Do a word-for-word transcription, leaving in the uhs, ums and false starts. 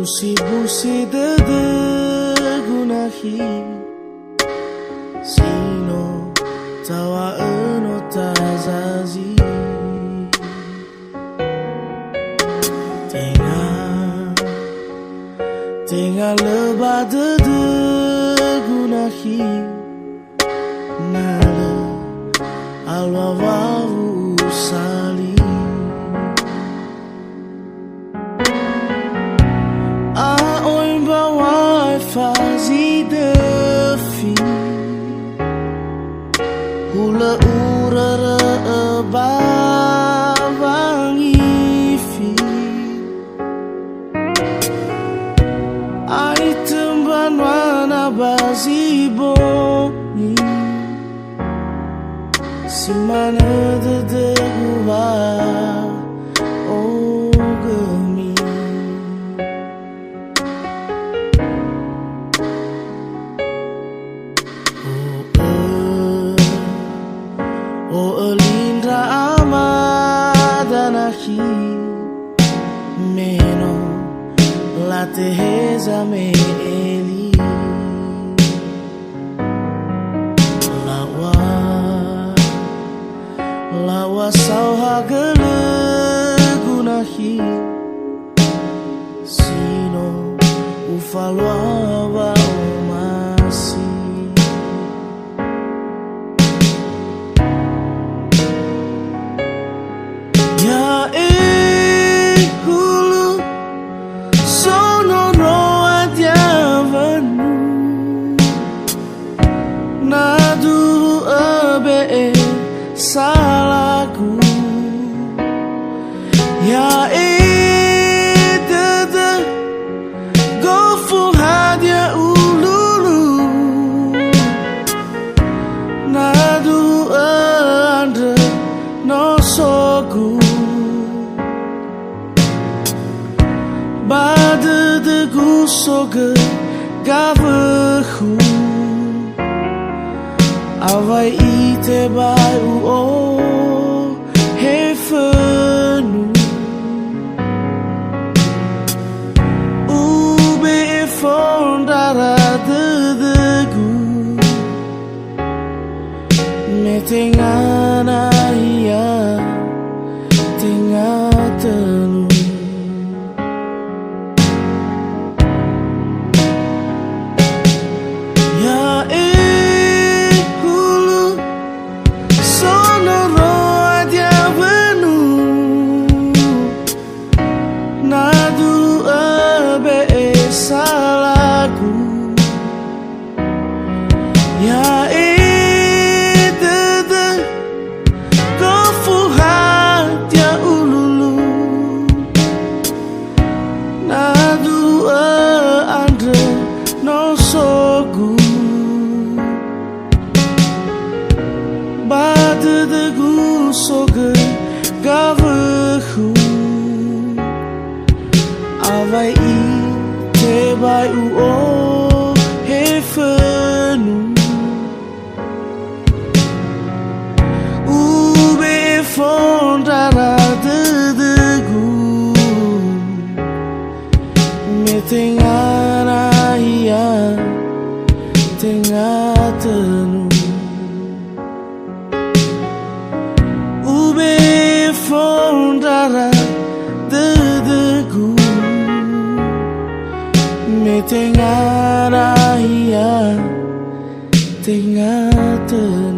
Busi-busi dödögu nahi, si no taŵa'ö no tazazi. Tenga, tenga lö ba dödögu nahi, na lö alua wawu'u sali. A'oi mbaŵa'ö fa zi döfi, hulö urörö'ö ba wangifi. Aitö mbanua na ba zi bongi, si manö dödögu ba ogömi. O'ö, o'ö li ndra amada nahi, me no lateheza me'e li. Laŵa, laŵa saohagölögu nahi, si no ufalua wa'omasi. Ya'e hulö sono no adia wanu, na du'ö be'e salagu. Ya'e dödö gofu hadia ululu, na du'ö andrö nosogu. Ba dödögu sogö gawökhu, awai itebai u'ohe fönu. Ube'e fondrara dödögu, me tenga nahia, tenga tönu. Ya'e hulö sono no adia wanu, na du'ö be'e salagu. Ya'e dödö gofu hadia ululu, na du'ö andrö nosogu. Ba dödögu sogö gawökhu, awai itebai u'ohe fönu. Ube'e fondrara dödögu, me tenga nahia, tenga tönu. Ube'e fondrara dödögu, me tenga nahia, tenga tönu.